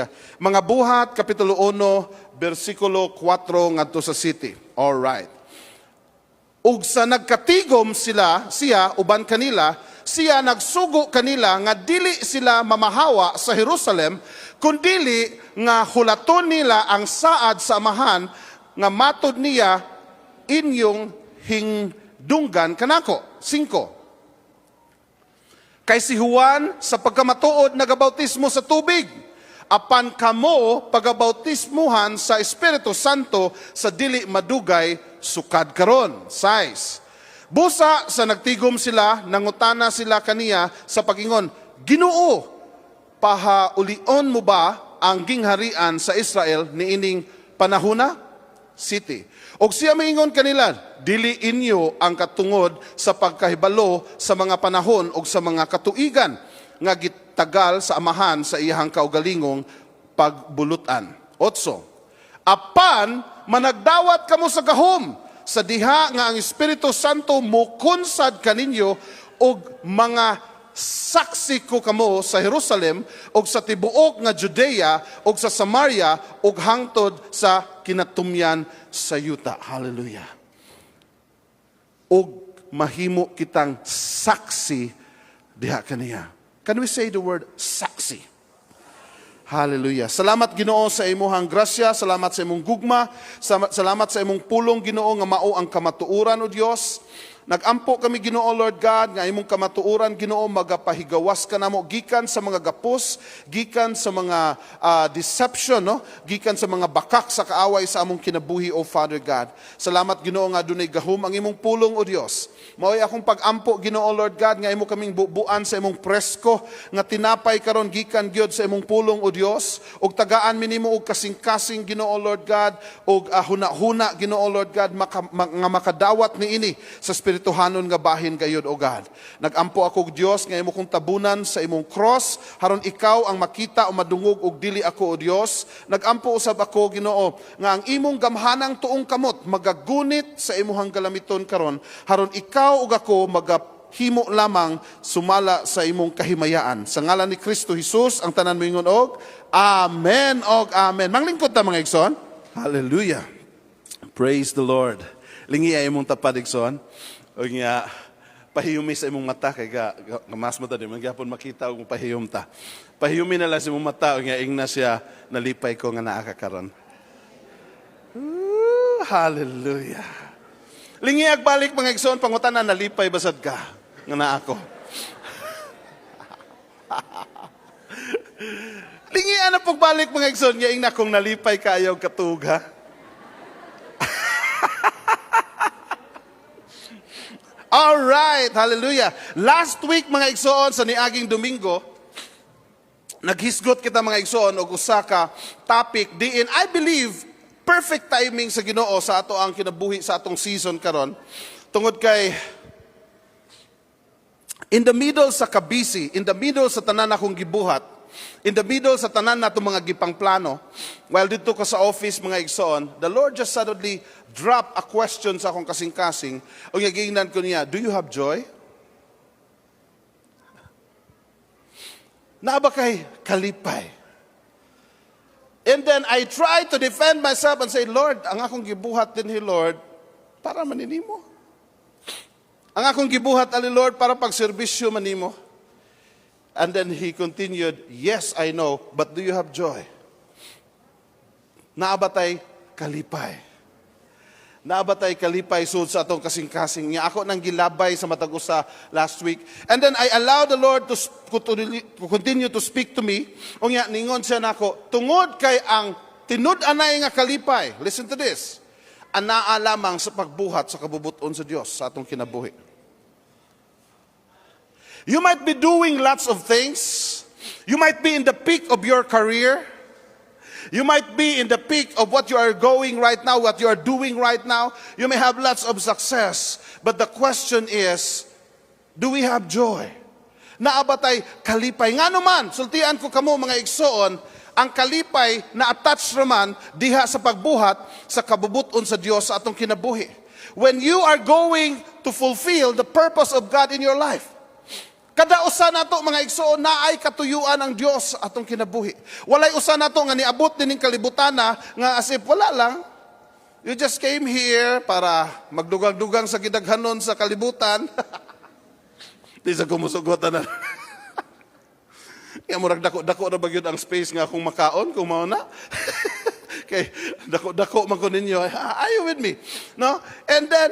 Hallelujah. Mga Buhat, Kapitulo 1, versikulo 4 ngadto sa 7. All right. Ug sa nagkatigom sila, siya uban kanila, siya nagsugo kanila nga dili sila mamahawa sa Jerusalem, kundili nga hulaton nila ang saad sa Amahan nga matud niya inyong hingdunggan kanako. 5. Kay si Juan sa pagkamatuod nagabautismo sa tubig, apan kamo pagabautismuhan sa Espiritu Santo sa dili madugay sukad karon. 6. Busa sa nagtigom sila, nangutana sila kaniya sa pagingon, "Ginoo, pahaulion mo ba ang gingharian sa Israel niining panahona?" 7. Og siya miingon kanila, "Dili inyo ang katungod sa pagkahibalo sa mga panahon og sa mga katuigan nga gitagal sa Amahan sa iyahang kaugalingong pagbulutan." 8. Apan managdawat kamo sa gahom sa diha nga ang Espiritu Santo mukunsad kaninyo og mga saksi ko kamo sa Jerusalem ug sa tibuok nga Judea ug sa Samaria ug hangtod sa kinatumyan sa yuta. Hallelujah. Ug mahimo kitang saksi diha kaniya. Can we say the word "saksi"? Hallelujah. Salamat, Ginoo, sa imuhang grasya, salamat sa imong gugma, salamat sa imong pulong, Ginoo, nga mao ang kamatuoran, o Dios. Nagampo kami, Ginoo, Lord God, nga imong kamatuoran, Ginoo, magapahigawas ka namo gikan sa mga gapos, gikan sa mga deception, no? Gikan sa mga bakak sa kaaway sa among kinabuhi, O Father God. Salamat, Ginoo, nga dunay gahom ang imong pulong, O Dios. Mao'y akong pag-ampo, Ginoo, Lord God, nga imo kaming bubuan sa imong presko nga tinapay karon gikan gyud sa imong pulong, O Dios. Ug tagaan mi nimo og kasing-kasing, Ginoo, Lord God, ug huna-huna, Ginoo, Lord God, nga makadawat niini sa espirituhanon nga bahin gayud, O God. Nagampo ako, Dios, nga imo kong tabunan sa imong cross haron ikaw ang makita o madungog ug dili ako, O Dios. Nagampo usab ako, Ginoo, nga ang imong gamhanang tuong kamot magagunit sa imuhang galamiton karon haron ikaw ug ako magahimo lamang sumala sa imong kahimayaan. Sa ngalan ni Kristo Jesus, ang tanan moingon og Amen og Amen. Manglingkod ta, mga igsoon. Hallelujah. Praise the Lord. Lingi ay imong tapad, igsoon. O nga, pahiyumi sa imong mata kay ga mas mata di man gyapon makita og pahiyom ta. Pahiyumi na lang sa imong mata o nga ingna siya, "Nalipay ko nga naa ka karon." Ooh, hallelujah. Lingi balik, mga igsoon, pangutana, nalipay basad ka nga naa ko? Lingi ana pagbalik, mga igsoon, nga ingna kung nalipay kayo katuga. All right, hallelujah. Last week, mga igsoon, sa niaging Domingo, naghisgot kita, mga igsoon, og usa ka topic diin I believe perfect timing sa Ginoo sa ato ang kinabuhi sa atong season karon tungod kay in the middle sa kabisi, in the middle sa tanan akong gibuhat, in the middle sa tanan nato mga gipangplano, while didto ko sa office, mga igsoon, the Lord just suddenly drop a question sa akong kasing-kasing. Ug giingnan ko niya, "Do you have joy? Naa ba kay kalipay?" And then I try to defend myself and say, "Lord, ang akong gibuhat dinhi, Lord, para man nimo. Ang akong gibuhat ali, Lord, para pagserbisyo man nimo." And then he continued, "Yes, I know, but do you have joy? Naa ba tay kalipay? Naa ba tay kalipay sud sa atong kasing-kasing?" Nga ako nang gilabay sa matag usa last week. And then I allowed the Lord to continue to speak to me. Unya ningon siya nako, tungod kay ang tinud-anay nga kalipay, listen to this, anaa lamang sa pagbuhat sa kabubuton sa Dios sa atong kinabuhi. You might be doing lots of things. You might be in the peak of your career. You might be in the peak of what you are going right now, what you are doing right now. You may have lots of success. But the question is, do we have joy? Naa ba tay kalipay? Nga naman, sultian ko kamo, mga igsoon, ang kalipay na attached raman diha sa pagbuhat sa kabubuton sa Dios sa atong kinabuhi. When you are going to fulfill the purpose of God in your life. Kada usa nato, mga igsoon, naay katuyuan ang Dios atong kinabuhi. Walay usa nato nga niabot dining kalibutan na nga as if wala lang. You just came here para magdugang-dugang sa gidaghanon sa kalibutan. Di sa kumusugotan na. Kaya murag dako-dako na ba gyud ang space nga akong makaon kung mao na? Kay dako-dako man ko ninyo. Are you with me? No? And then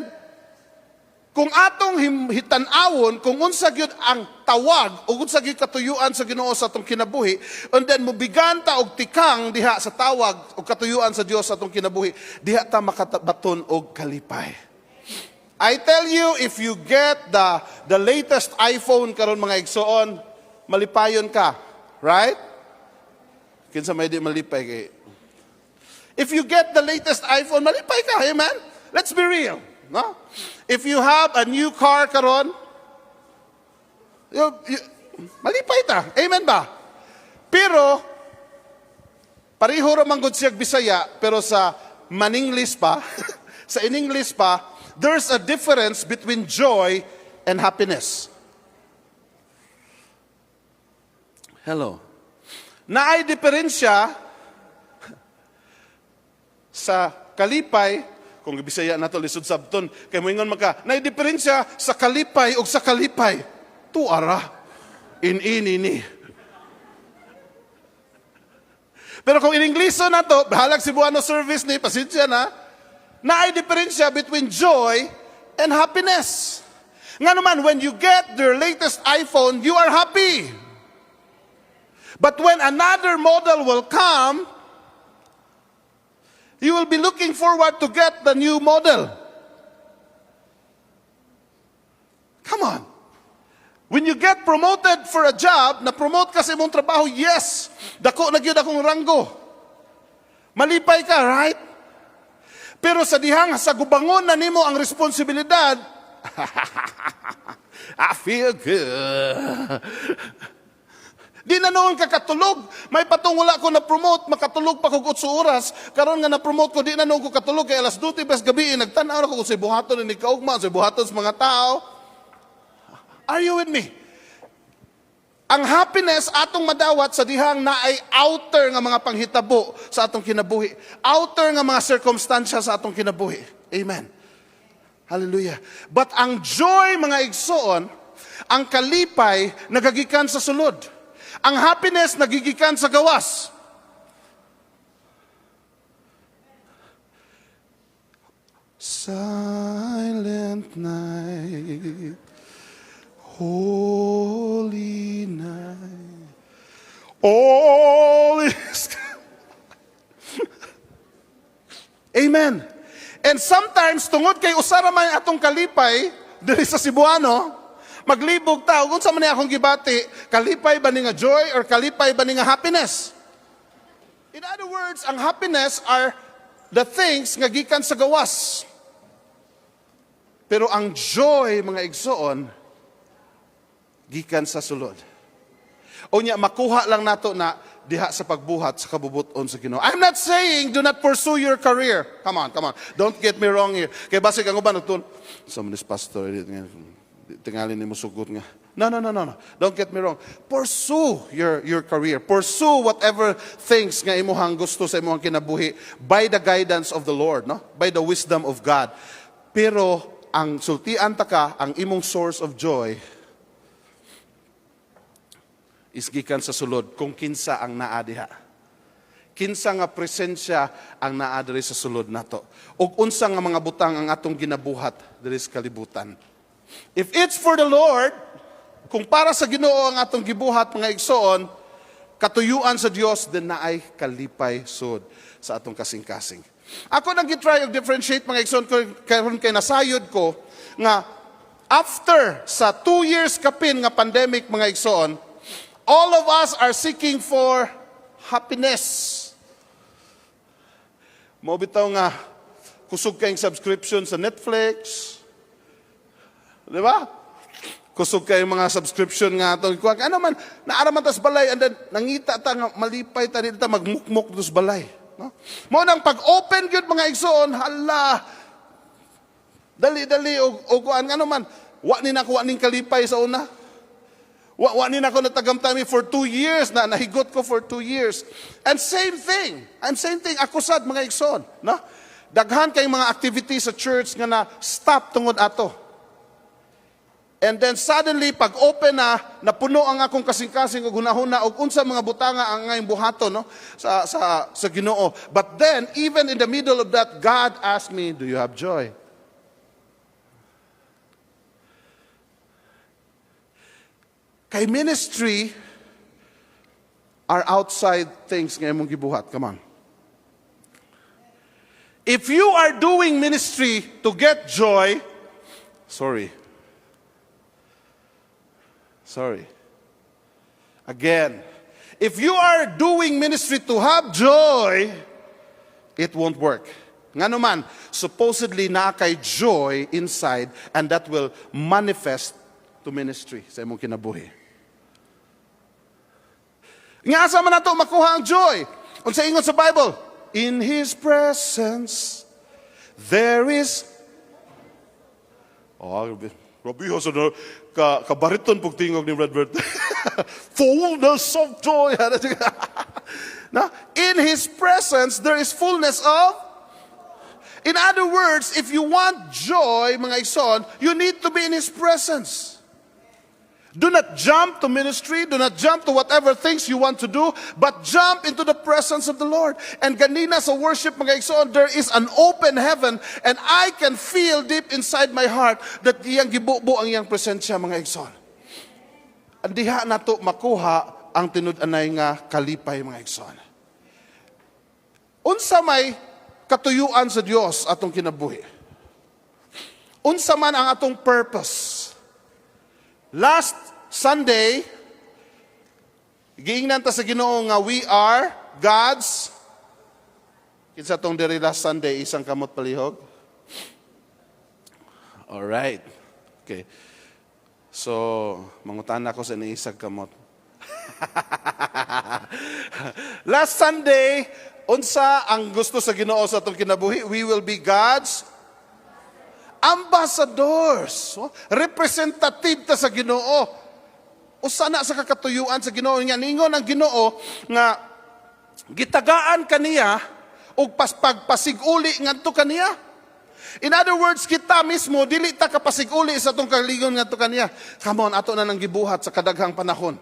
kung atong hitan-awon kung unsa gyud ang tawag o unsa gyud katuyuan sa Ginoo sa atong kinabuhi, and then mubigan ta og tikang diha sa tawag o katuyuan sa Dios sa atong kinabuhi, diha ta makabaton og kalipay. I tell you, if you get the latest iPhone karon, mga igsoon, malipayon ka, right? Kinsa may di malipay kay? If you get the latest iPhone, malipay ka, amen? Let's be real, no? If you have a new car karon, you malipay ta. Amen ba? Pero pareho ra man gud siyag Bisaya, pero sa Maninglis pa, sa in-English pa, there's a difference between joy and happiness. Hello. Naay diferensya sa kalipay, kung Bisaya nato lisod sabton, kay moingon man ka, naay diferensya sa kalipay ug sa kalipay. Tuara. In ini ni. Pero kung in Ingleso na to, bahalag Cebuano service ni, pasensya na, naay diferensya between joy and happiness. Nga naman, when you get their latest iPhone, you are happy. But when another model will come, you will be looking forward to get the new model. Come on. When you get promoted for a job, na-promote ka sa imong trabaho, yes, dako na gyud akong ranggo. Malipay ka, right? Pero sa dihang sa gubangon na nimo ang responsibilidad, I feel good. Di na noon ka katulog. May patong wala ko na-promote, makatulog pa kog 8 oras. Karon nga na-promote ko, di na noon ko katulog. Kay alas 2 bes gabi, nagtan-aw na ko kung sa buhaton ni kaugma, sa buhaton sa mga tao. Are you with me? Ang happiness atong madawat sa dihang naay outer nga mga panghitabo sa atong kinabuhi. Outer nga mga circumstansya sa atong kinabuhi. Amen. Hallelujah. But ang joy, mga igsoon, ang kalipay, nagagikan sa sulod. Ang happiness nagigikan sa gawas. Silent night, holy night, all is Amen. And sometimes, tungod kay usara man atong kalipay, diri sa Cebuano, maglibog ta, kung unsa man ni akong gibati, kalipay ba ni nga joy or kalipay ba ni nga happiness? In other words, ang happiness are the things nga gikan sa gawas. Pero ang joy, mga igsoon, gikan sa sulod. O nya, makuha lang nato na diha sa pagbuhat sa kabubuton sa Ginoo. I'm not saying do not pursue your career. Come on, come on. Don't get me wrong here. Kay basig ang uban nagtun, sa manis pastor tingali ni mo sugot nga. No, no, no, no, no. Don't get me wrong. Pursue your career. Pursue whatever things nga imuhang gusto sa imuhang kinabuhi by the guidance of the Lord, no? By the wisdom of God. Pero ang sultian ta ka, ang imong source of joy is gikan sa sulod kung kinsa ang naa diha. Kinsa nga presensya ang naa diri sa sulod nato. Ug unsa nga mga butang ang atong ginabuhat diri sa kalibutan. If it's for the Lord, kung para sa Ginoo ang atong gibuhat, mga igsoon, katuyuan sa Dios, then naay kalipay sud sa atong kasing-kasing. Ako nang gi-try og differentiate, mga igsoon, karon kay nasayod ko nga after sa 2 years kapin nga pandemic, mga igsoon, all of us are seeking for happiness. Mao bitaw nga kusog kayong subscription sa Netflix. Di ba? Kusog kayong mga subscription nga atong kuha. Ano man, naara man tas balay and then nangita ta nga malipay ta dito ta magmukmok dos balay. No? Mao nang pag-open gyud, mga igsoon, hala. Dali-dali og kuan, ano man, wa ni nakuha ning kalipay sa una. Wa ni nako natagamtami for 2 years na nahigot ko for 2 years. And same thing. And same thing ako sad, mga igsoon, no? Daghan kay mga activities sa church nga na stop tungod ato. And then suddenly, pag open na, napuno ang akong kasing-kasing ug hunahuna og unsa mga butanga ang ngayong buhaton, no, sa Ginoo. But then even in the middle of that, God asked me, "Do you have joy?" Kay ministry are outside things nga imong gibuhat. Come on. If you are doing ministry to get joy, sorry. Sorry. Again, if you are doing ministry to have joy, it won't work. Nga naman, supposedly naa kay joy inside and that will manifest to ministry sa imong kinabuhi. Nga asa man nato makuha ang joy? Unsa ingon sa Bible? In His presence there is. Oh, grabe sa ka kabariton pug tingog ni Redbert. Fullness of joy. Na, in His presence there is fullness of. In other words, if you want joy, mga igsoon, you need to be in His presence. Do not jump to ministry, do not jump to whatever things you want to do, but jump into the presence of the Lord. And ganina sa worship, mga igsoon, there is an open heaven and I can feel deep inside my heart that iyang gibubo ang iyang presensya, mga igsoon. And diha nato makuha ang tinud-anay nga kalipay, mga igsoon. Unsa may katuyuan sa Dios atong kinabuhi? Unsa man ang atong purpose? Last Sunday, giingnan ta sa Ginoo nga we are God's. Kinsa tong diri last Sunday, isang kamot palihog? All right. Okay. So, mangutan ako sa iniisag kamot. Last Sunday, unsa ang gusto sa Ginoo sa atong kinabuhi? We will be God's ambassadors. Oh, representative ta sa Ginoo. Usa na sa kakatuyuan sa Ginoo nga ningon ang Ginoo nga gitagaan kaniya og pagpasiguli ngadto kaniya. In other words, kita mismo dili ta kapasiguli sa atong kaugalingon ngadto kaniya. Come on, ato na nang gibuhat sa kadaghang panahon.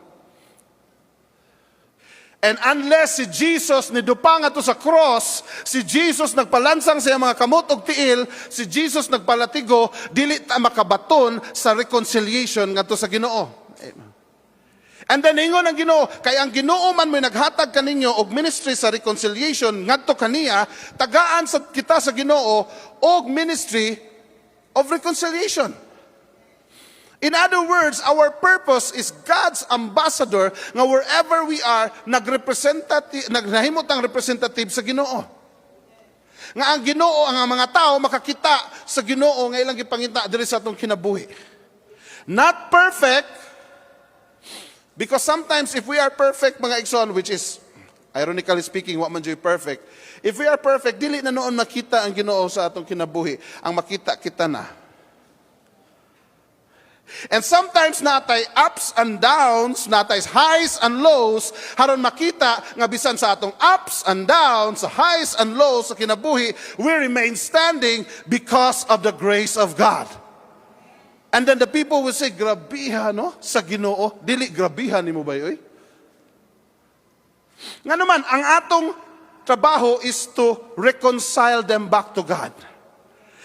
And unless si Jesus nidupang ato sa cross, si Jesus nagpalansang sa iyang mga kamot og tiil, si Jesus nagpalatigo, dili ta makabaton sa reconciliation ngadto sa Ginoo. Amen. And then ingon ang Ginoo, kay ang Ginoo man may naghatag kaninyo og ministry sa reconciliation ngadto kaniya, tagaan sa kita sa Ginoo og ministry of reconciliation. In other words, our purpose is God's ambassador nga wherever we are, nagrepresentative, nagnahimot ang representative sa Ginoo. Nga ang Ginoo, ang mga tao makakita sa Ginoo nga ilang gipangita diri sa atong kinabuhi. Not perfect, because sometimes if we are perfect, mga igsoon, which is, ironically speaking, wa man juy perfect. If we are perfect, dili na noon makita ang Ginoo sa atong kinabuhi. Ang makita kita na. And sometimes natay ups and downs, natay highs and lows, haron makita nga bisan sa atong ups and downs, sa highs and lows sa kinabuhi, we remain standing because of the grace of God. And then the people will say, "Grabiha, no? Sa Ginoo." Dili, grabiha nimo ba, oy? Nga naman, ang atong trabaho is to reconcile them back to God.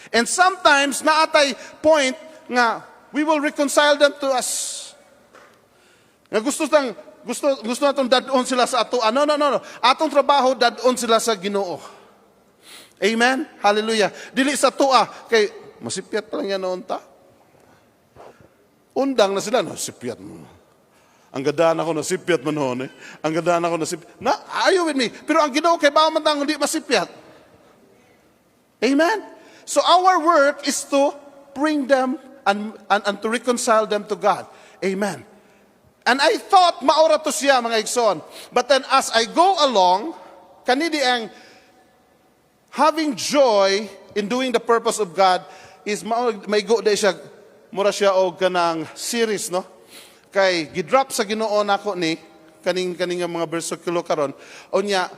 And sometimes, naatay point nga, we will reconcile them to us. Nga gusto natong dad-on sila sa ato. Ah, no. Atong trabaho, dad-on sila sa Ginoo. Amen? Hallelujah. Dili sa atoa kay masipyat pa lang yan noon ta. Undang na sila, no, sipyat mo. Ang gadaan ako na sipyat man noon eh. Ang gadaan ako na sipyat. Na, are you with me? Pero ang Ginoo kay ba man tang hindi masipyat. Amen? So our work is to bring them and to reconcile them to God. Amen. And I thought maora to siya, mga igsoon. But then as I go along, kanidi ang having joy in doing the purpose of God is may go siya mura siya og kanang series, no? Kay gidrop sa Ginoo nako ni kaning kaning nga mga bersikulo karon. Unya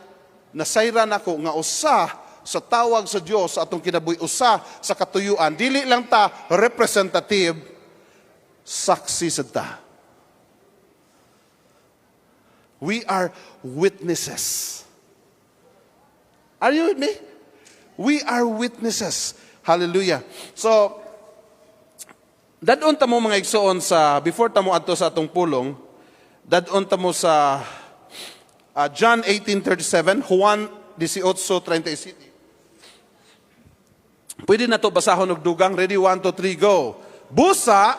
nasayran nako nga usa sa tawag sa Dios sa atong kinabuhi, usa sa katuyuan, dili lang ta representative, saksi sad ta. We are witnesses. Are you with me? We are witnesses. Hallelujah. So, dad-on ta mo, mga igsoon, sa before ta mo adto sa atong pulong, dad-on ta mo sa John 18:37, Juan 18:37. Pwede na to basahon og dugang. Ready, 1, 2, 3, go. Busa,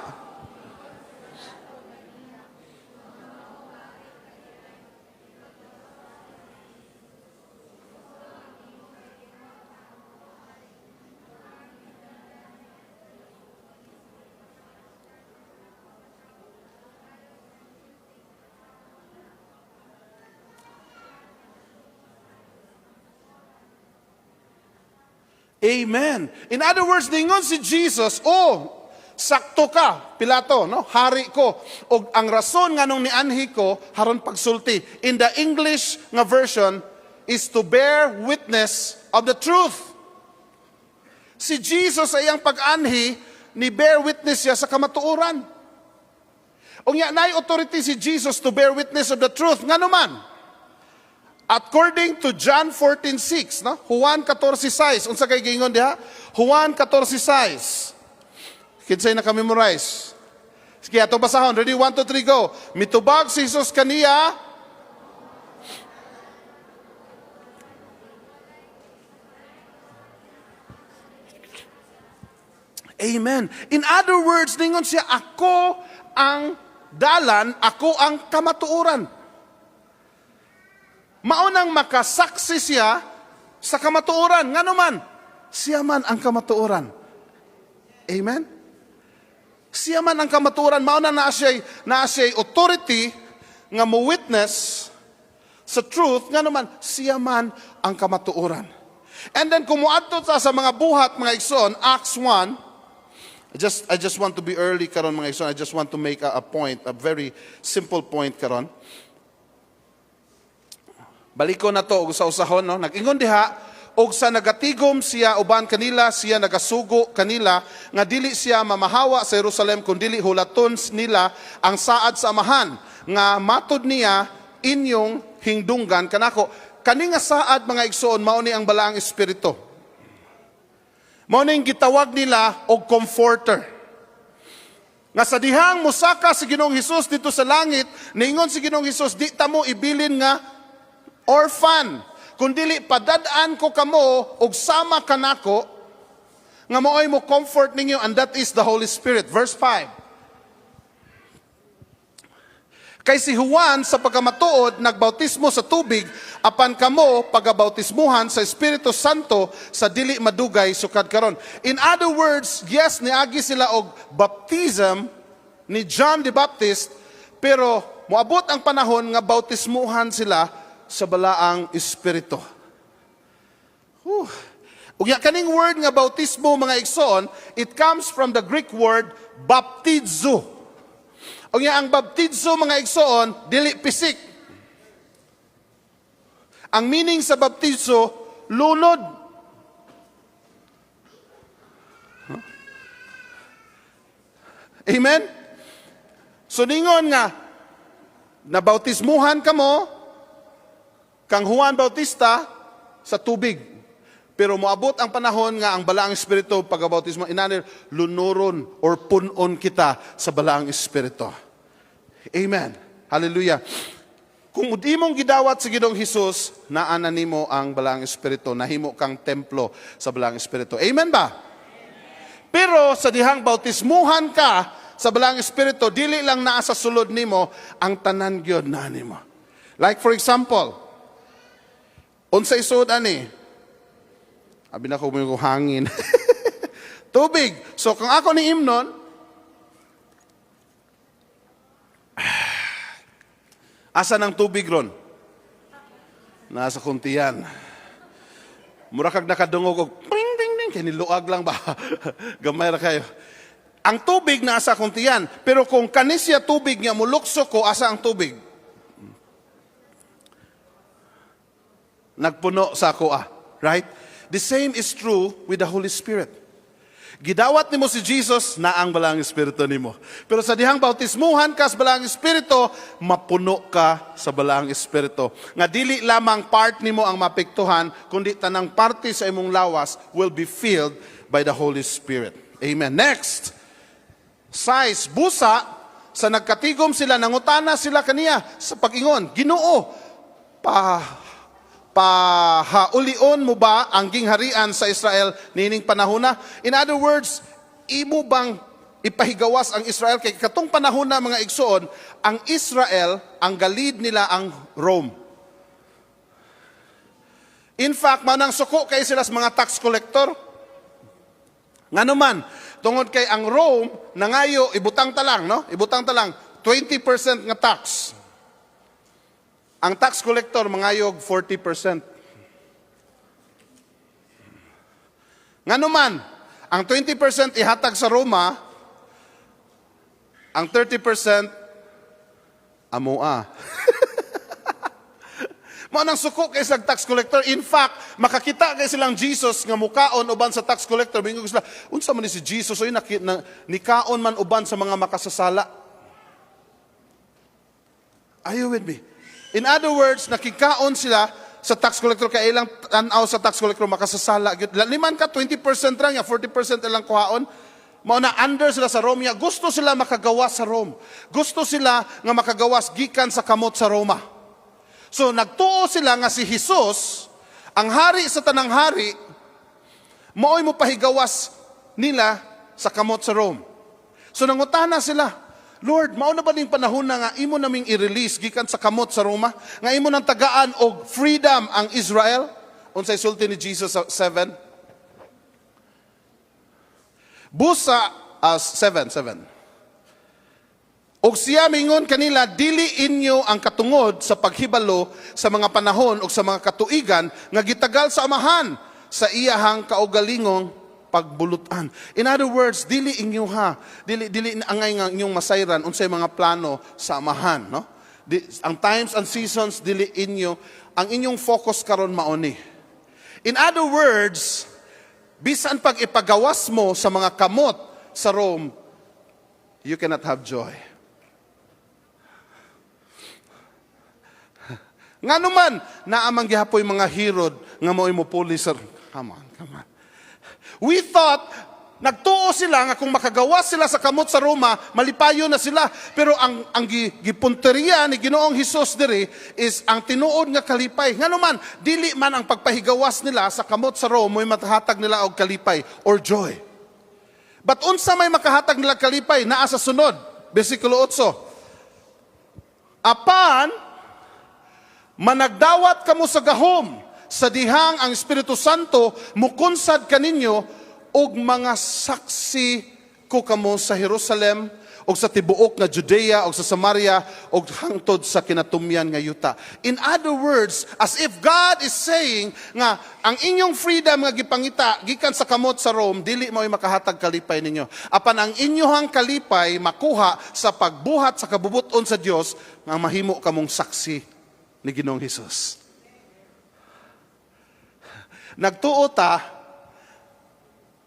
Amen. In other words, ningon si Jesus, "Oh, sakto ka, Pilato, no? Hari ko. Og ang rason nganong nianhi ko, haron pagsulti." In the English nga version, is to bear witness of the truth. Si Jesus ay ang pag-anhi, ni bear witness siya sa kamatuoran. Unya naay authority si Jesus to bear witness of the truth. Ngano man? According to John 14:6, no? Juan 14:6. Unsa kay giingon diha? Juan 14:6. Kinsay naka-memorize? Sige, atong basahon. Ready? 1, 2, 3, go. Mitubag si Jesus kaniya, Amen. In other words, ningon siya, "Ako ang dalan, ako ang kamatuoran." Maunang makasaksi siya sa kamatuoran. Ngano man, siya man ang kamatuoran. Amen? Siya man ang kamatuoran. Mao na naa siya authority nga mo witness sa truth. Ngano man, siya man ang kamatuoran. And then kung muadto ta sa mga Buhat, mga igsoon, Acts 1, I just want to be early karon, mga igsoon. I just want to make a point, a very simple point karon. Baliko na to og sa usahon, no. Nag-ingon diha, og sa nagatigom siya uban kanila, siya nagasugo kanila nga dili siya mamahawa sa Jerusalem kun dili hulaton nila ang saad sa Amahan nga matud niya inyong hingdunggan kanako. Kani nga saad, mga igsoon, mao ni ang Balaang Espiritu. Mao ning gitawag nila og Comforter. Nga sa dihang musaka si Ginoong Hesus dito sa langit, niingon si Ginoong Hesus, "Di ta mo ibilin nga orphan, kundili padad-an ko kamo og sama kanako nga maoy mo comfort ninyo," and that is the Holy Spirit. Verse 5. Kay si Juan sa pagkamatuod nagbautismo sa tubig, apan kamo pagabautismuhan sa Espiritu Santo sa dili madugay sukad karon. In other words, yes, niagi sila og baptism ni John the Baptist, pero moabot ang panahon nga bautismuhan sila sa Balaang Espiritu. Whew. Ug ya kaning word nga bautismo, mga igsoon, it comes from the Greek word baptizo. Unya ang baptizo, mga igsoon, dili pisik. Ang meaning sa baptizo, lunod. Huh? Amen? So ningon nga, nabautismuhan kamo kang Juan Bautista sa tubig. Pero moabot ang panahon nga ang Balaang Espiritu pagabautismo, inanir lunuron or punon kita sa Balaang Espiritu. Amen. Hallelujah. Kung di mong gidawat si Ginoong Hesus, naa na nimo ang Balaang Espiritu, nahimo kang templo sa Balaang Espiritu. Amen ba? Pero sa dihang bautismuhan ka sa Balaang Espiritu, dili lang naa sa sulod nimo, ang tanan gyud naa nimo. Like for example, unsa isuod ani? Abi na ko mo hangin. Tubig. So kung ako ni imnon, asa ng tubig ron? Nasa kuntiyan. Mura kag nakadungog og ping ping ping, kay niluag lang ba? Gamay ra kayo. Ang tubig naa sa akong tiyan, pero kung kani siya tubig nga mulukso ko, asa ang tubig? Nagpuno sa ako ah. Right? The same is true with the Holy Spirit. Gidawat nimo si Jesus na ang Balaang Espiritu nimo. Pero sa dihang bautismuhan ka sa Balaang Espiritu, mapuno ka sa Balaang Espiritu. Nga dili lamang part nimo ang mapektuhan, kundi tanang parte sa imong lawas will be filled by the Holy Spirit. Amen. Next, size, busa, sa nagkatigom sila, nangutana sila kaniya sa pag-ingon, "Ginoo, pahaulion mo ba ang gingharian sa Israel niining panahona?" In other words, imo bang ipahigawas ang Israel? Kay katong panahon na, mga igsoon, ang Israel, ang ga-lead nila ang Rome. In fact, manang suko kay sila sa mga tax collector. Ngano man, tungod kay ang Rome nangayo, ibutang ta lang, no? Ibutang ta lang 20% nga tax. Ang tax collector mangayog 40%. Ngano man, ang 20% ihatag sa Roma, ang 30% amoa. Mao nang suko kay sa tax collector. In fact, makakita kay silang Jesus nga mukaon uban sa tax collector. Mingon sila, "Unsa man ni si Jesus oy, nikaon man uban sa mga makasasala?" Are you with me? In other words, nakikaon sila sa tax collector kay ilang tan-aw sa tax collector makasasala gyud. Liman ka 20% ra nga 40% ilang kuhaon. Mao na under sila sa Rome. Gusto sila makagawas sa Rome. Gusto sila nga makagawas gikan sa kamot sa Roma. So nagtuo sila nga si Jesus, ang hari sa tanang hari, mao'y mo pahigawas nila sa kamot sa Rome. So nangutana sila, "Lord, mao na ba ning panahon na nga imo naming i-release gikan sa kamot sa Roma? Nga imo nang tagaan og freedom ang Israel?" Unsay sulti ni Jesus sa 7? Busa 7, 7. Og siya mingon kanila, "Dili inyo ang katungod sa paghibalo sa mga panahon o sa mga katuigan nga gitagal sa Amahan sa iyahang kaugalingong pagbulutan." In other words, dili inyo ha, dili dili angay nga inyong masayran unsay mga plano sa Amahan, no? Ang times and seasons dili inyo, ang inyong focus karon mao ni. In other words, bisan pag ipagawas mo sa mga kamot sa Rome, you cannot have joy. Ngano man, naa man gihapoy mga Herod nga mao'y mopuli sa. Come on, come on. We thought, nagtuo sila nga kung makagawas sila sa kamot sa Roma, malipayon na sila. Pero ang gipunteriya ni Ginoong Hesus diri is ang tinuod nga kalipay. Ngano man, dili man ang pagpahigawas nila sa kamot sa Rome mo'y matahatag nila og kalipay or joy. But unsa may makahatag nila kalipay? Naa sa sunod, versikulo 8. "Apan, managdawat kamo sa gahom sa dihang ang Espiritu Santo mukunsad kaninyo og mga saksi ko kamo sa Jerusalem og sa tibuok nga Judea og sa Samaria og hangtod sa kinatumyan nga yuta." In other words, as if God is saying nga ang inyong freedom nga gipangita gikan sa kamot sa Rome dili mao'y makahatag kalipay ninyo. Apan ang inyong kalipay makuha sa pagbuhat sa kabubuton sa Dios nga mahimo kamong saksi ni Ginoong Hesus. Nagtuo ta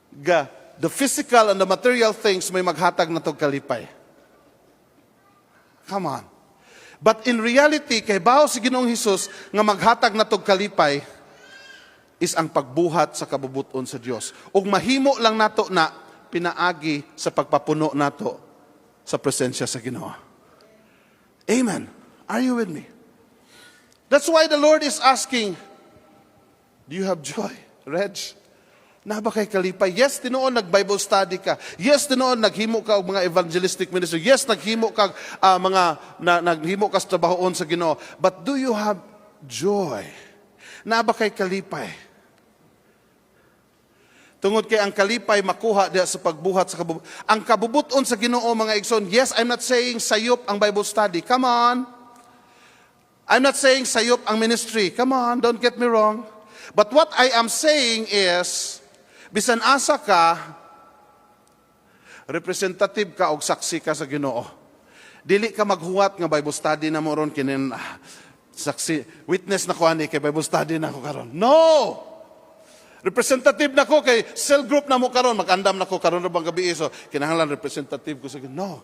ga the physical and the material things may maghatag na tog kalipay. Come on. But in reality, kay bawo si Ginoong Hesus nga maghatag na tog kalipay is ang pagbuhat sa kabubuton sa Dios. Ug mahimo lang nato na pinaagi sa pagpapuno nato sa presensya sa Ginoo. Amen. Are you with me? That's why the Lord is asking, "Do you have joy, Reg? Naa ba kay kalipay?" Yes, tinuod nag-Bible study ka. Yes, tinuod naghimo ka og mga evangelistic ministry. Yes, naghimo ka mga na, naghimo ka sa trabahoon sa Ginoo. But do you have joy? Naa ba kay kalipay? Tungod kay ang kalipay makuha diha sa pagbuhat sa ang kabubuton sa Ginoo, mga igsoon. Yes, I'm not saying sayop ang Bible study. Come on. I'm not saying sayop ang ministry. Come on, don't get me wrong. But what I am saying is, bisan asa ka, Representative ka og saksi ka sa Ginoo. Dili ka maghuwat nga Bible study na mo ron kinin ah, saksi witness na ko ani kay Bible study na ko karon. No! Representative na ko kay cell group na mo karon, mag-andam na ko karon ra bang gabi, so kinahanglan representative ko sa Ginoo. No.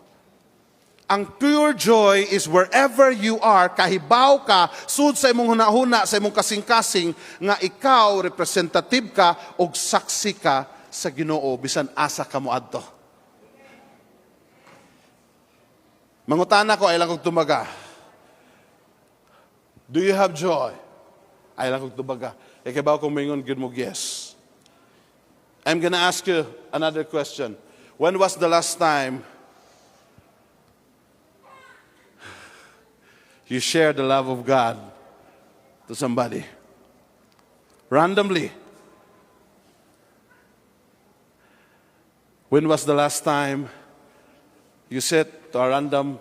Ang pure joy is wherever you are, kahibaw ka, sud sa imong hunahuna, sa imong kasing-kasing, nga ikaw, representative ka, og saksi ka sa Ginoo, bisan asa ka moadto. Mangutana ko, ay lang kog tumaga. Do you have joy? Ay lang kog tubaga. E kay kung moingon gyud mo yes. I'm gonna ask you another question. When was the last time you shared the love of God to somebody? Randomly. When was the last time you sit to a random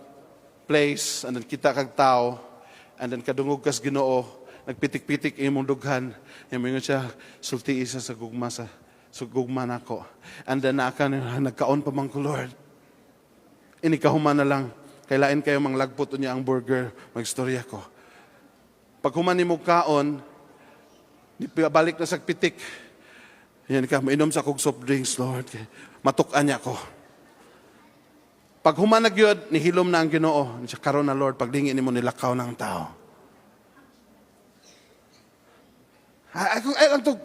place and then kita kag tao and then kadungog kas Ginoo, nagpitik-pitik imong dughan, ingon siya, "Sulti isa sa gugma sa gugma nako," and then naa ka nagkaon pa man ko, "Lord, ini kahuman na lang kay lain kayo manglagpot unya ang burger, magstorya ko." Pag human nimo kaon, di balik na sa pitik yan ka, "Mainom sa kog soft drinks, Lord, kay matuk-an niya ko." Pag human na gyud, nihilom na ang Ginoo. Siya, "Karon na, Lord, paglingi nimo nilakaw ng tao." Ay,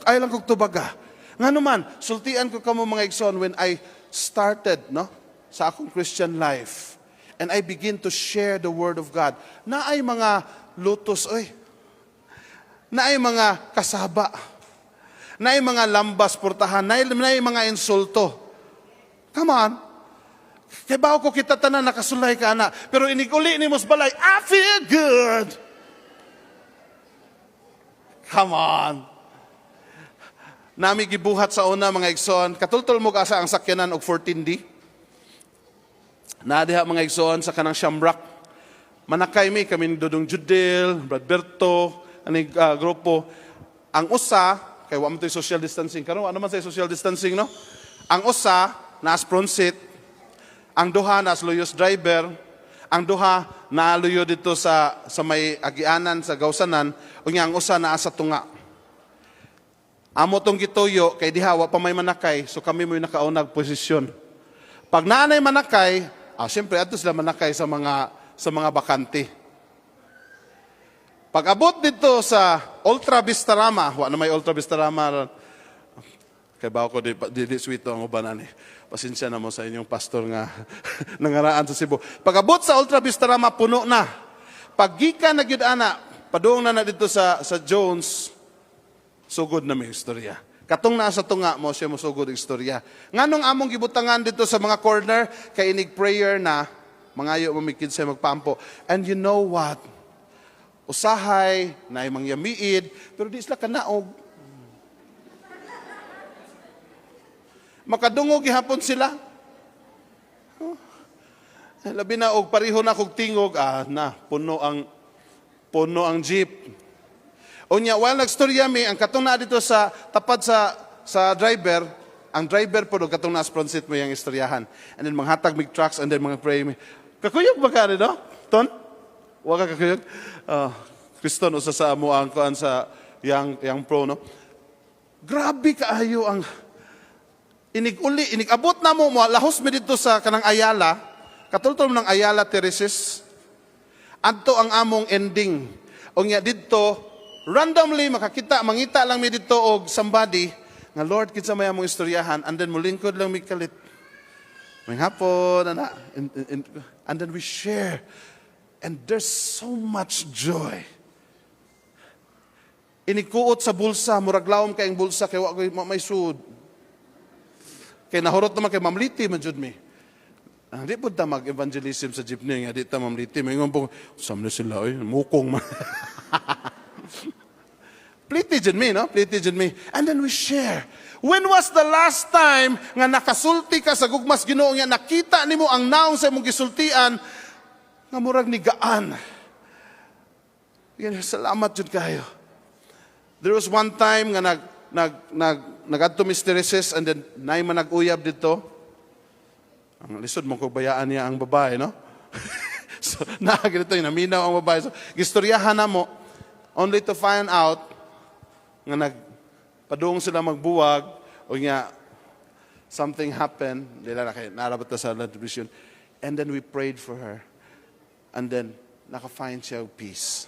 ay lang kog tubaga. Nga naman, sultian ko kamo, mga igsoon, when I started, no, sa akong Christian life, and I begin to share the Word of God, naay mga lutos, oy. Naay mga kasaba. Naay mga lambas portahan. Naay mga insulto. Come on. Kay bawo ko kita tanan nakasulay ka ana. Pero iniguli ni mos balay, "I feel good." Come on. Nami gibuhat sa una, mga igsoon, katultol mo asa ang sakyanan og 14D. Naa diha, mga igsoon, sa kanang Shamrock. Manakay mi kami ni Dodong Judel, Bradberto, ani grupo. Ang usa kay wa man to'y social distancing karon, ano man sa social distancing, no? Ang usa naas front seat, ang duha naas luyos driver, ang duha naaluyo dito sa may agianan sa gawsanan, unya ang usa naa sa tunga. Amo tong gituyo kay diha wa pa may manakay, so kami mo'y nakaunag posisyon. Pag naanay manakay, siyempre adto sila manakay sa mga bakante. Pag abot dito sa Ultra Vistarama, wa na may Ultra Vistarama. Kay bawo ko di sweet ang uban ani. Pasensya na mo sa inyong pastor nga nangaraan sa Cebu. Pag abot sa Ultra Vistarama, puno na. Pag gikan na gyud ana, padung na na dito sa Jones, sugod na may istorya. Katong naa sa tunga mo siya mosugod ang istorya. Nganong among gibutangan dito sa mga corner kay inig prayer na mangayo mo mikid sa magpaampo. And you know what? Usahay na mangyamiid, pero di sila kanaog. Makadungog gihapon sila. Oh. Labi na og pareho na kog tingog, na puno ang jeep. Unya, while nagstorya mi, ang katong na dito sa tapad sa driver, ang driver po katong na front seat mo yung istoryahan. And then manghatag mig trucks and then mga pray mi. Kakuyog ba ka no? Ton? Wa ka kakuyog? Kriston usa sa amo ang kuan sa yang pro, no. Grabe kaayo ang inig uli, inig abot na mo, lahos mi dito sa kanang Ayala, katultol ng Ayala Terraces. Adto ang among ending. Unya didto randomly makakita, mangita lang mi didto og somebody nga, "Lord, kinsa may among istoryahan?" And then mulingkod lang mi kalit. May hapon, ana. And then we share. And there's so much joy. Inikuot sa bulsa, murag lawom kay ang bulsa, kay wa ko'y may sud. Kay nahurot naman kay mamliti man jud mi. Di pud ta mag-evangelism sa jeepney nga di ta mamliti. May po, sam na sila, oy, mukong man. Pliti jud mi, no? Pliti jud mi. And then we share. When was the last time nga nakasulti ka sa gugmas Ginoo nga nakita nimo ang naong sa imong gisultian nga murag ni gaan? Yan, salamat jud kayo. There was one time nga nag nag nag nagadto mi Terraces and then naay man nag-uyab dito. Ang lisod mo kung bayaan niya ang babae, no? So, naa ganito yung naminaw ang babae. So, gistoryahan na mo, only to find out nga nagpadung sila magbuwag, o nga, something happened, di na kay narabot na sa division. And then we prayed for her. And then, naka-find siya og peace.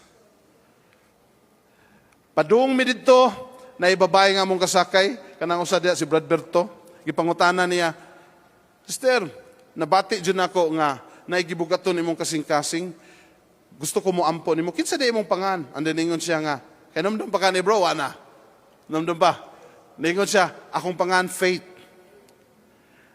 Padung mi didto, na ibabae nga mong kasakay, kanang usa diha si Brad Berto, gipangutana niya, "Sister, nabati jud nako nga naigibugaton imong kasing-kasing. Gusto ko mo ampo nimo. Kinsa di imong pangan?" And then ningon siya nga, kay namdam pa ka ni bro, ana. Namdam pa. Ningon siya, "Akong pangan Faith."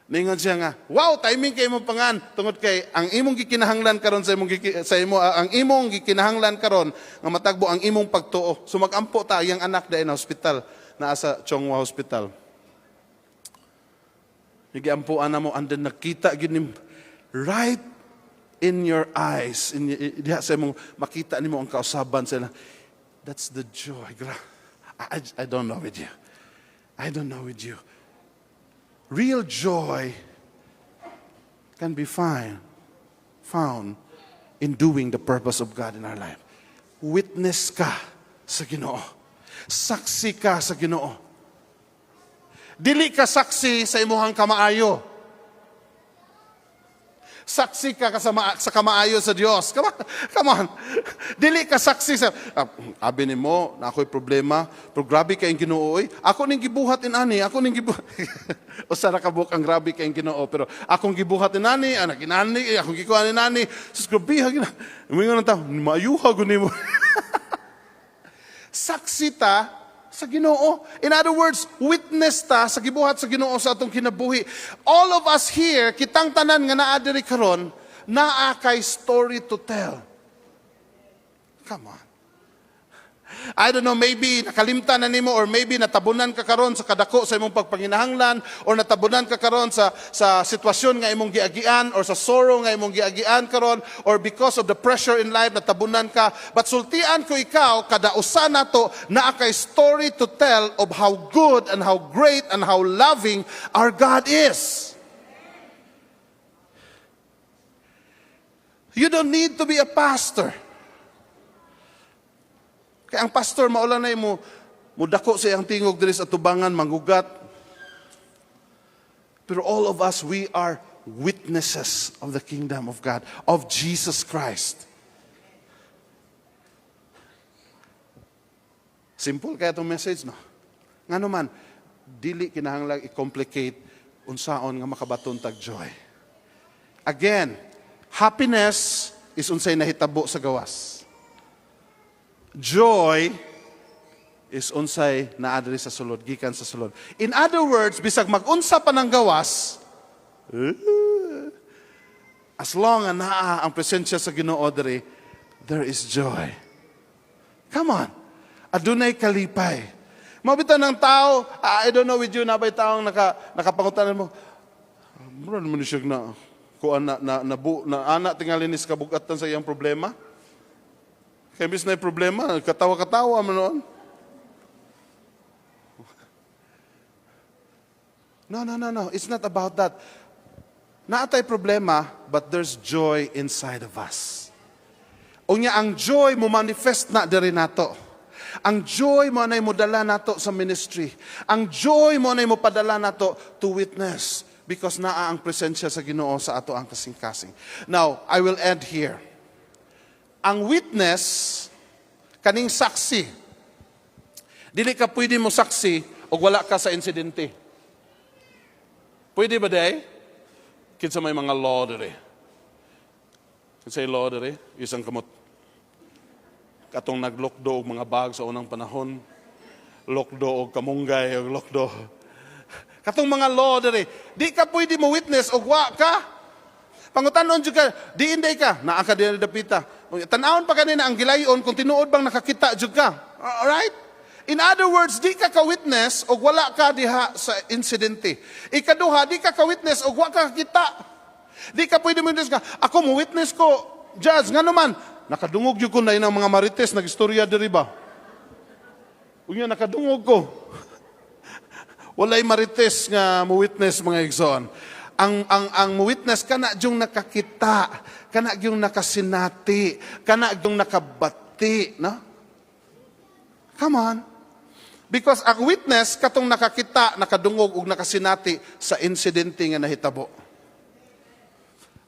Ningon siya nga, "Wow, timing kay imong pangan tungod kay ang imong gikinahanglan karon sa imong giki, sa imo ang imong gikinahanglan karon nga matagbo ang imong pagtuo." So magampo ta, iyang anak dahil na hospital, naa sa Chong Hua Hospital. Giampuan na mo, and then nakita gyud nim right in your eyes, in diha sa imong makita nimo ang kausaban sila. That's the joy. I don't know with you. I don't know with you. Real joy can be found in doing the purpose of God in our life. Witness ka sa Ginoo. Saksi ka sa Ginoo. Dili ka saksi sa imuhang kamaayo. Saksi ka kasama, sa kamaayo sa Dios. Come on. Come on. Dili ka saksi sa, ah, abi nimo na ako'y problema, pero grabe kay Ginoo oy. Ako ning gibuhat inani, ako ning gibuhat. Usa ra ka buok ang grabe kay Ginoo, pero akong gibuhat inani, anak inani, eh, akong gikuha inani. Sus, grabe ha gina. Muingon ang tao, maayuha gud nimo. Saksi ta sa Ginoo. In other words, witness ta sa gibuhat sa Ginoo sa atong kinabuhi. All of us here, kitang tanan nga naa diri karon, naa kay story to tell. Come on. I don't know, maybe nakalimtan na nimo or maybe natabunan ka karon sa kadako sa imong pagpanginahanglan or natabunan ka karon sa sitwasyon nga imong giagian or sa sorrow nga imong giagian karon or because of the pressure in life, natabunan ka. But sultian ko ikaw, kada usa nato naa kay story to tell of how good and how great and how loving our God is. You don't need to be a pastor. Kaya ang pastor mao lang na mo mudako sa iyang tingog diri sa tubangan manggugat. Pero all of us, we are witnesses of the kingdom of God, of Jesus Christ. Simple kaya itong message, no? Nga naman, dili kinahanglan i-complicate unsaon nga makabaton tag joy. Again, happiness is unsay nahitabo sa gawas. Joy is unsay naa diri sa sulod, gikan sa sulod. In other words, bisag mag-unsa pa ng gawas, eh, as long as naa ang presensya sa Ginoo diri, there is joy. Come on. Adunay kalipay. Mao bitaw ng tao, ah, I don't know with you, nabay taong nakapangutanan mo, mura naman siya na, kuan na, na, na, bu, na ana tingali ni sa kabugatan sa iyang problema. Kaya bis na problema, katawa-katawa man noon. No, no, no, no. It's not about that. Naatay problema, but there's joy inside of us. Unya, ang joy mo manifest na diri nato. Ang joy mo na mo dala nato sa ministry. Ang joy mo na mo padala nato to witness because naa ang presensya sa Ginoo sa ato ang kasing-kasing. Now, I will end here. Ang witness, kaning saksi. Dili ka pwede mo saksi og wala ka sa insidente. Pwede ba day? Kinsa may mga law diri? Kinsa law diri? Isang kamot. Katong naglokdo og mga bag sa unang panahon. Lokdo og kamunggay og lokdo. Katong mga law diri, di ka pwede mo witness og wa ka. Pangutanon jud ka, di inday ka, naa ka diri dapita. Tan-awon pa kanina ang gilayon kung tinuod bang nakakita jud ka. Alright? In other words, di ka ka-witness og wala ka diha sa insidente. Ikaduha, di ka ka-witness og wa ka kakita. Di ka pwede mo witness ka. Ako mo witness ko, judge, nga naman, nakadungog jud ko na inang mga marites, nagistorya diri ba? Unya, nakadungog ko. Walay marites nga mo witness, mga igsoon. Ang witness kana yung nakakita, kana yung nakasinati, kana yung nakabati, no? Come on. Because ang witness katong nakakita, nakadungog ug nakasinati sa insidente nga nahitabo.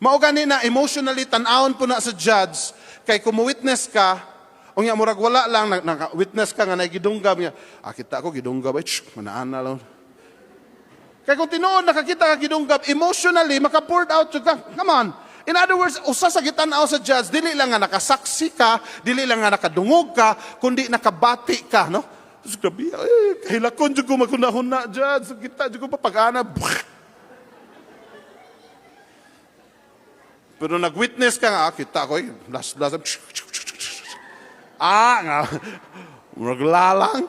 Mao gani na emotionally tan-awon po na sa judge kay kung witness ka, unya murag wala lang naka witness ka nga naigidunggab nga, "Ah, kita ko gidunggab ay, shh, manaana lang." Kay kung tinuod nakakita ka gidunggab, emotionally maka-poured out ka. Come on. In other words, usa sa gitan-aw sa judge, dili lang nga nakasaksi ka, dili lang nga nakadungog ka, kundi nakabati ka, no? Diyos, grabe, eh, kahilakon jud ko maghuna-huna, judge. Kita jud ko papag-ana. Pero nag-witness ka nga, ah, kita ko, eh, last, last, ah, nga, murag lalang.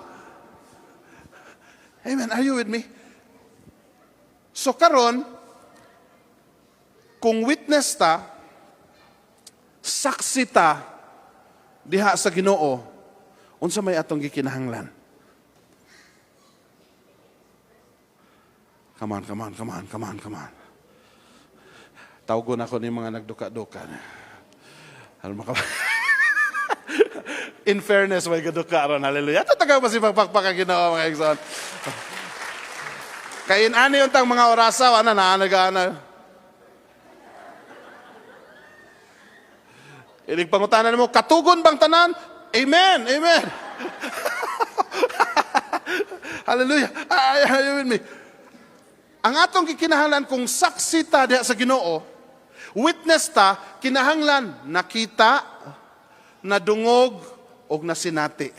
Amen. Are you with me? So karon, kung witness ta, saksi ta diha sa Ginoo, unsa may atong gikinahanglan? Come on, come on, come on, come on, come on. Tawgon ako ni mga nagduka-duka. Ano maka. In fairness, may gaduka ron. Hallelujah. Tataga pa si pagpakpak ang Ginoo, mga igsoon. Kay ani yung tang mga orasa, ana na ana. Inig pangutanan mo, katugon bang tanan? Amen, amen. Hallelujah. Are you with me? Ang atong gikinahanglan kung saksi ta diha sa Ginoo, witness ta, kinahanglan nakita, nadungog, og nasinati.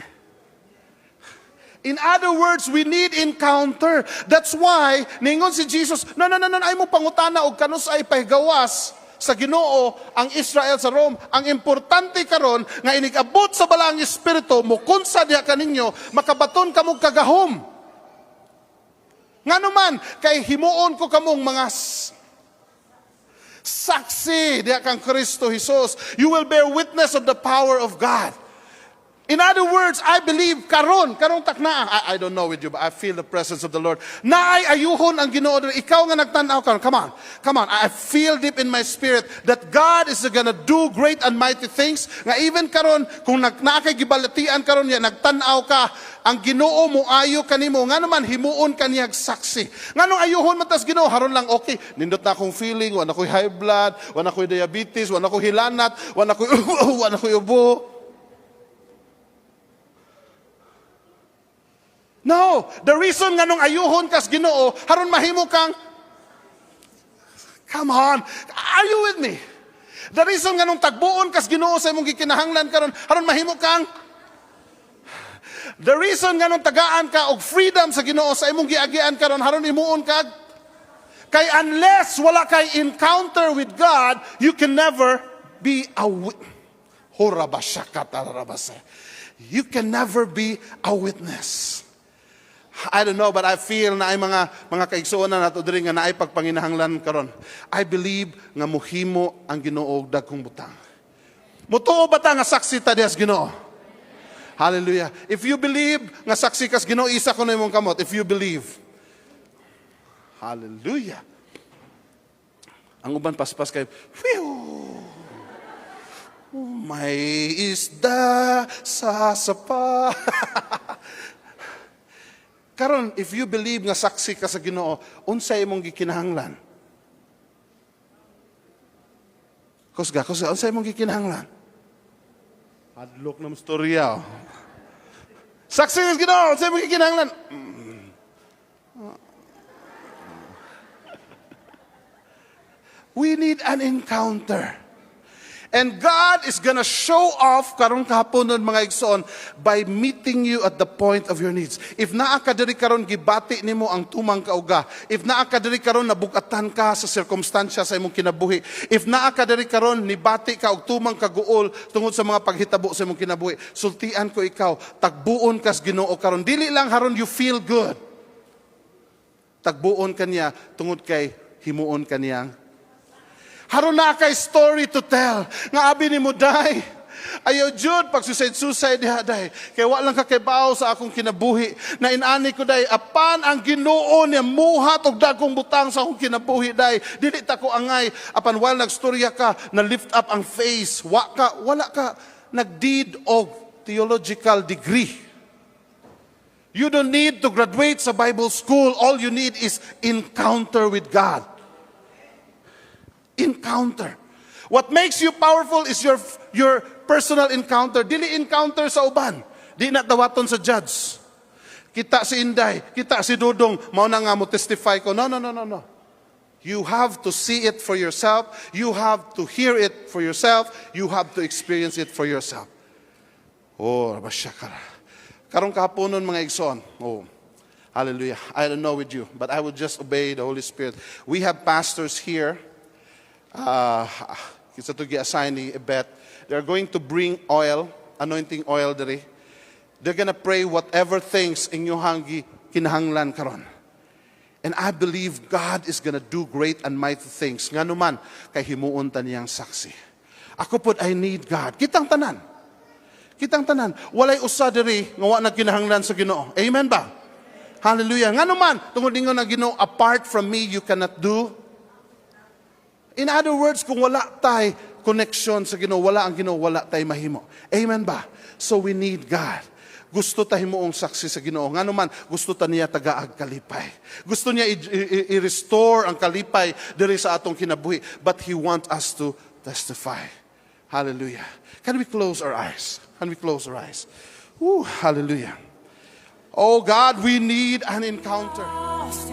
In other words, we need encounter. That's why, ningon si Jesus, No, no, no, no, ay mo pangutana og kanus-ay pahigawas sa Ginoo ang Israel sa Rome. Ang importante karon nga inig-abot sa Balaang Espiritu, mukunsa diha kaninyo, makabaton kamog kagahom. Ngano man, kay himuon ko kamong mga saksi diha kang Kristo Jesus. You will bear witness of the power of God. In other words, I believe karon, karong takna, I don't know with you, but I feel the presence of the Lord. Naay ayuhon ang Ginoo. Ikaw nga nagtan-aw karon. Come on. Come on. I feel deep in my spirit that God is gonna do great and mighty things. Nga even karon kung naa kay gibalatian karon niya, nagtan-aw ka, ang Ginoo mo ayo kanimo. Nga naman himuon kaniyag saksi. Nganong ayuhon man tas Ginoo, haron lang okay. Nindot na akong feeling, wala ko'y high blood, wala ko'y diabetes, wala ko'y hilanat, wala ko'y ubo. No, the reason nganong ayuhon kas Ginoo, haron mahimo kang. Come on, are you with me? The reason nganong tagbuon kas Ginoo sa imong gikinahanglan karon, haron mahimo kang. The reason nganong tagaan ka og freedom sa Ginoo sa imong giagian karon, haron himuon kag. Kay unless wala kay encounter with God, you can never be a You can never be a witness. I don't know, but I feel na ay mga kaigsuonan nato diri nga naay pagpanginahanglan karon. I believe nga muhimo ang Ginoo og dagkong butang. Mutuo ba ta nga saksi ta diha sa Ginoo? Hallelujah. If you believe nga saksi kas Ginoo, isa ko na imong kamot. If you believe. Hallelujah. Ang uban paspas kay, whew, may isda sa sapa. Karon, if you believe nga saksi ka sa Ginoo, unsay imong gikinahanglan? Kusga, kusga, unsay imong gikinahanglan? Hadlok na storya. Oh. Saksi ka sa Ginoo, unsay imong gikinahanglan? We need an encounter. And God is gonna show off karong kahaponon, mga igsoon, by meeting you at the point of your needs. If naa ka diri karon, gibati nimo ang tumang kauga. If naa ka diri karon, nabugatan ka sa sirkumstansya sa imong kinabuhi. If naa ka diri karon, nibati ka og tumang kaguol tungod sa mga paghitabo sa imong kinabuhi. Sultian ko ikaw, tagbuon kas Ginoo karon. Dili lang haron you feel good. Tagbuon kaniya tungod kay himuon kaniyang haron na kay story to tell. Nga abi ni mo day. Ayaw jud pag suicide suicide diha, day. Kay wa lang ka kabaw sa akong kinabuhi. Na inani ko, day, apan ang Ginoo niya muhat og dagkong butang sa akong kinabuhi, day. Dili ta ko angay apan while nagstorya ka na lift up ang face, wa ka wala ka nag-deed og theological degree. You don't need to graduate sa Bible school. All you need is encounter with God. Encounter. What makes you powerful is your personal encounter. Dili encounter sa uban. Di na dawaton sa judge. Kita si Inday, kita si Dudong, mao na nga mo testify ko. No. You have to see it for yourself. You have to hear it for yourself. You have to experience it for yourself. Oh, rabashakara. Karong kahaponon, mga igsoon. Oh, hallelujah. I don't know with you, but I will just obey the Holy Spirit. We have pastors here. Kinsa to gi-assign ni Ebet. They're going to bring oil, anointing oil diri. They're gonna pray whatever things inyong kinahanglan karon. And I believe God is gonna do great and mighty things. Ngano man, kay himuon ta niyang saksi. Ako pod, I need God. Kitang tanan. Kitang tanan. Walay usa diri nga wa nagkinahanglan sa Ginoo. Amen ba? Hallelujah. Ngano man, tungod ningon ang Ginoo, "Apart from me, you cannot do." In other words, kung wala tay connection sa Ginoo, wala ang Ginoo, wala tay mahimo. Amen ba? So we need God. Gusto ta himuong saksi sa Ginoo. Ngano man, gusto ta niya tagaag kalipay. Gusto niya i-restore ang kalipay diri sa atong kinabuhi. But He wants us to testify. Hallelujah. Can we close our eyes? Can we close our eyes? Ooh, hallelujah. Oh God, we need an encounter. Lost.